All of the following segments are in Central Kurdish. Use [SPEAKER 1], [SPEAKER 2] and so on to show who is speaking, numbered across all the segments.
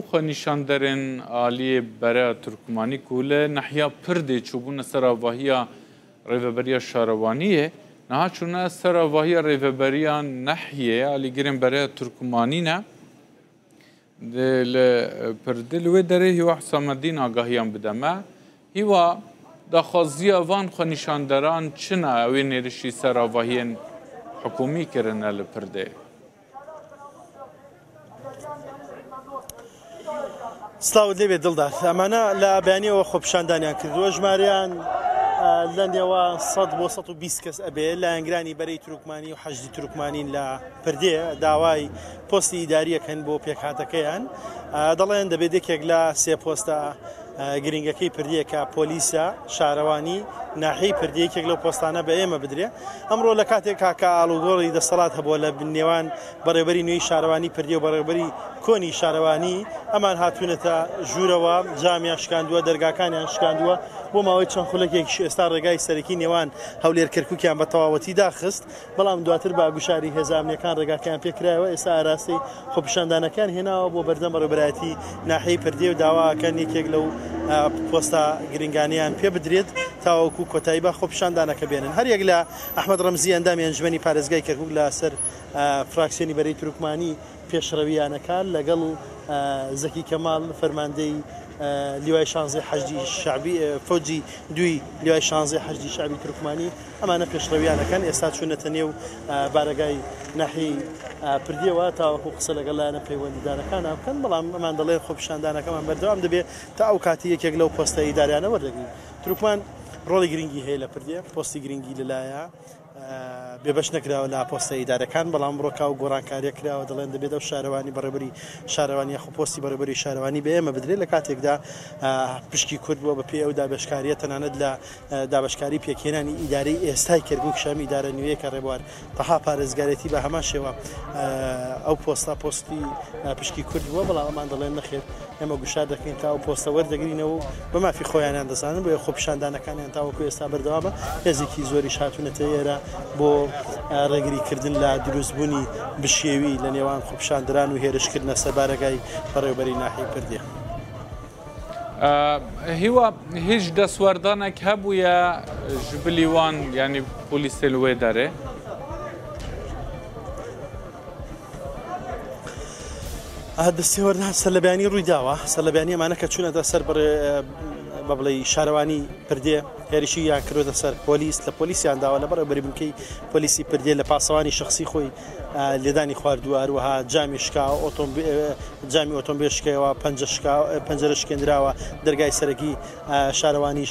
[SPEAKER 1] Xwenîşanderên aliyê Bereya Tirkmanî ku li nehiya Pirdê çûbûne ser avahiya Rêveberiya Şarewaniyê, niha çûne ser avahiya Rêveberiya Nehiyê, alîgirên Bereya Tirkmanî ne. Dê li Pirdê li wê derê Hîwa Husameddîn agahiyan bide me. Hîwa, daxwaziya van xwenîşanderan çi ne ew ê nêrişî ser avahiyên hikûmî kirine li Pirdê?
[SPEAKER 2] سڵاوت لێبێ دڵدار ئەمانە لە بەیانیەوە خۆپیشاندانیان کردووە ژمارەیان لە نێوان 100 بۆ 120 کەس ئەبێ لایەنگرانی بەرەی تورکمانی و حەشدی تورکمانین لە پردێ داوای پۆستی ئیداریەکەن بۆ پێکهاتەکەیان دەڵێن دەبێت یەکێک لە سێ پۆستە گرنگەکەی پردێ کە پۆلیسە شارەوانی ناحیەی پردێ یەکێک لەو پۆستانە بە ئێمە بدرێ ئەمڕۆ لە کاتێک کاکە ئاڵوگۆڕی دەسەڵات هەبووە لە نێوان بەڕێوبەری نوێی شارەوانی پردێ و بەڕێوبەری کۆنی شارەوانی ئەمان هاتوونەتە ژوورەوە جامیان شکاندووە دەرگاکانیان شکاندووە بۆ ماوەی چەند خولەکێکیش ئێستا ڕێگای سەرەکی نێوان هەولێر کەرکوکیان بە تەواوەتی داخست بەڵام دواتر بە گوشاری هێزە ئەمنیەکان ڕێگاکەیان پێکرایەوە، ئێستا ئاراستەی خۆپیشاندانەکەیان هێناوە بۆ بەردەم بەڕێوەبەرایەتی ناحیەی پردێ و داواکەن یەکێک لەو پۆستە گرنگانەیان پێ بدرێت تاوەکو کۆتایی بە خۆپیشاندانەکە بێنن. هەریەک لە ئەحمەد ڕەمزی ئەندامی ئەنجومەنی پارێزگای کەرکوک لەسەر فراکسیۆنی بەرەی تورکمانی پێشڕەوییانەکە لەگەڵ زەکی کەمال فەرماندەی لیوای شانزەی حەشدی شەعبی فەوجی دووی لیوای شانزەی حەشدی شەعبی تورکمانی ئەمانە پێشڕەویان ئەکەن، ئێستا چوونەتە نێو بارەگای ناحیەی پردێوە تاوەکو قسە لەگەڵ لایەنە پەیوەندیدارەکانا بکەن، بەڵام ئەمان دەڵێن خۆپیشاندانەکەمان بەردەوام دەبێت تا ئەو کاتەی یەکێک لەو پۆستە ئیداریانە وەردەگرین. تورکمان ڕۆڵی گرنگی هەیە لە پردێ، پۆستی گرنگی لەلایە، بێبەش نەکراوە لە پۆستە ئیدارەکان، بەڵام ئەمڕۆ کە ئەو گۆڕانکارییە کراوە دەڵێن دەبێت ئەو شارەوانی بەڕێوەبەری شارەوانی یاخود پۆستی بەڕێوەبەری شارەوانی بە ئێمە بدرێت، لە کاتێکدا پشکی کورد بووە بەپێی ئەو دابەشکارییە تەنانەت لە دابەشکاری پێکهێنانی ئیدارەی ئێستای کەرکوک شەم ئیدارە نوێیەکە ڕێبوار تەها پارێزگارێتی بە هەمان شێوە ئەو پۆستە پۆستی پشکی کورد بووە بەڵام ئەمان دەڵێن نەخێر ئێمە گوشار دەکەین تا ئەو پۆستە وەردەگرینەوە و بە مافی خۆیانیان دەزانن بۆیە خۆپیشاندانەکانیان تاوەکو ئێستا بەردەوامە هێزێکی زۆریش هاتوونەتە ئێرە بۆ ڕێگریکردن لە دروستبوونی بشێوی لە نێوان خۆپیشاندران و هێرشکردنە سەر بارەگای بەڕێوەبەری ناحیەی پردێ.
[SPEAKER 1] هیوا هیچ دەستوەردانێک هەبوویە ji bilî wan yanî polîsê li wê derê؟
[SPEAKER 2] دەستێوەردان سەرلەبیانی ڕووی داوە سەرلەبیانی ئەمانە کە چوونەتە سەر بڕێ بە بڵێ شارەوانی پردێ هێرشی یان کردۆتە سەر پۆلیس لە پۆلیسیان داوە لە بەڕێوەبەری بنکەی پۆلیسی پردێ لە پاسەوانی شخصی خۆی لێدانی خواردووە، هەروەها جامی شکاوە، جامی ئۆتۆمبێل شکاوە، پەنجەرە شکێندراوە، دەرگای سەرەکی شارەوانی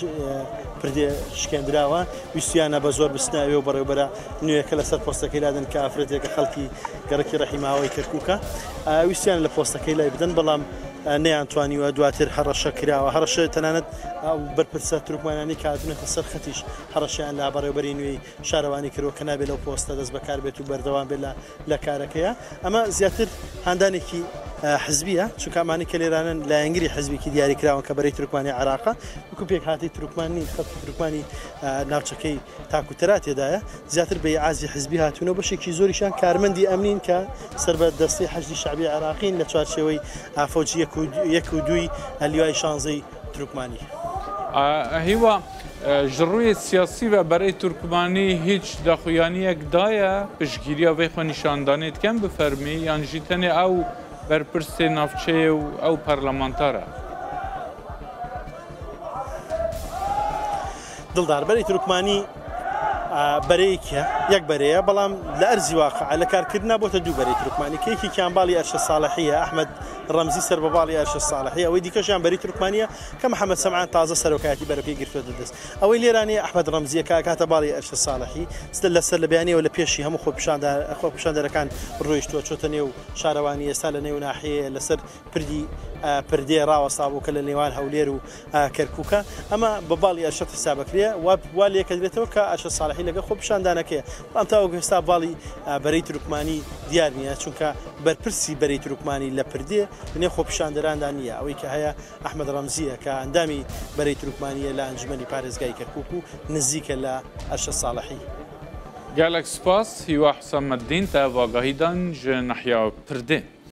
[SPEAKER 2] پردێ شکێندراوە، ویستویانە بە زۆر بچنە ئەوێ و بەڕێوبەرە نوێیەکە لەسەر پۆستەکەی لادەن کە ئافرەتێکە خەڵکی گەڕەکی ڕەحیماوەی کەرکووکە، ویستیانە لە پۆستەکەی لای بدەن، بەڵام نەیانتوانیوە، دواتر هەڕەشە کراوە، هەڕەشە تەنانەت ئەو بەرپرسە تورکمانانەی کە هاتوونەتە سەر خەتیش هەڕەشەیان لە بەڕێوبەری نوێی شارەوانی کردووە کە نابێت لەو پۆستە دەست بەکار بێت و بەردەوام بێت لە کارەکەیا، ئەمە زیاتر هاندانێکی حزبیە، چونکە ئەمانەی کە لێرانەن لایەنگری حزبێکی دیاریکراون کە بەرەی تورکمانی عێراقە، وەکو پێکهاتەی تورکمان نین، خەڵکی تورکمانی ناوچەکەی تاک و تەرا تێدایە، زیاتر بە ئیعازی حزبی هاتوون و بەشێکی زۆریشیان کارمەندی ئەمنین کە سەر بە دەستەی حەشدی شەعبی عێراقین لە چوارچێوەی فەوجی یەک و دووی لیوای شانزەی تورکمانی.
[SPEAKER 1] هیوا، ji rûyê siyasî ve berê Tirkmanî hîç daxuyaniyek daye piştgiriya vê xwenîşandanê dikin bi fermî yan jî tenê ew berpirsê navçeyê û ew parlamenter e?
[SPEAKER 2] دڵدار، بەرەی تورکمانی بەرەیەکە، یەک بەرەیە، بەڵام لە ئەرزی واقع لە کارکردنا بۆتە دوو بەرەی تورکمانی کە یەکێکیان باڵی ئەرشەد ساڵحییە، ئەحمەد ڕەمزی سەر بە باڵی ئەرشەد ساڵحی، ئەوەی دیکەشیان بەرەی تورکمانییە کە محەمەد سەمعان تازە سەرۆکایەتی بەرەکەی گرتووەتە دەست. ئەوەی لێرانەیە ئەحمەد ڕەمزییە کە ئەکاتە باڵی ئەرشەد ساڵحی، لە سەر لە بەیانیەوە لە پێشی هەموو خۆپیشاندەرەکان ڕۆیشتووە چۆتە نێو شارەوانی، ئێستا لە نێو ناحیەیە لەسەر پردی پردێ ڕاوەستابوو کە لە نێوان هەولێر و کەرکوکە. ئەمە بە باڵی ئەرشەد حیساب ئەکرێ و وا لێکەدرێتەوە کە ئەرشەد ساڵحی لەگەڵ خۆپیشاندانەکەیە، بەڵام تاوەکو ئێستا باڵی بەرەی تورکمانی دیار نییە، چونکە بەرپرسی بەرەی تورکمانی لە پردێ لەنێو خۆپیشاندەراندا نییە، ئەوەی کە هەیە ئەحمەد ڕەمزییە کە ئەندامی بەرەی تورکمانییە لە ئەنجومەنی پارێزگای کەرکوک و نزیکە لە ئەرشەد ساڵحی.
[SPEAKER 1] Gelek spas Hîwa Husameddîn te ev agahî dan ji nahya Pirdê.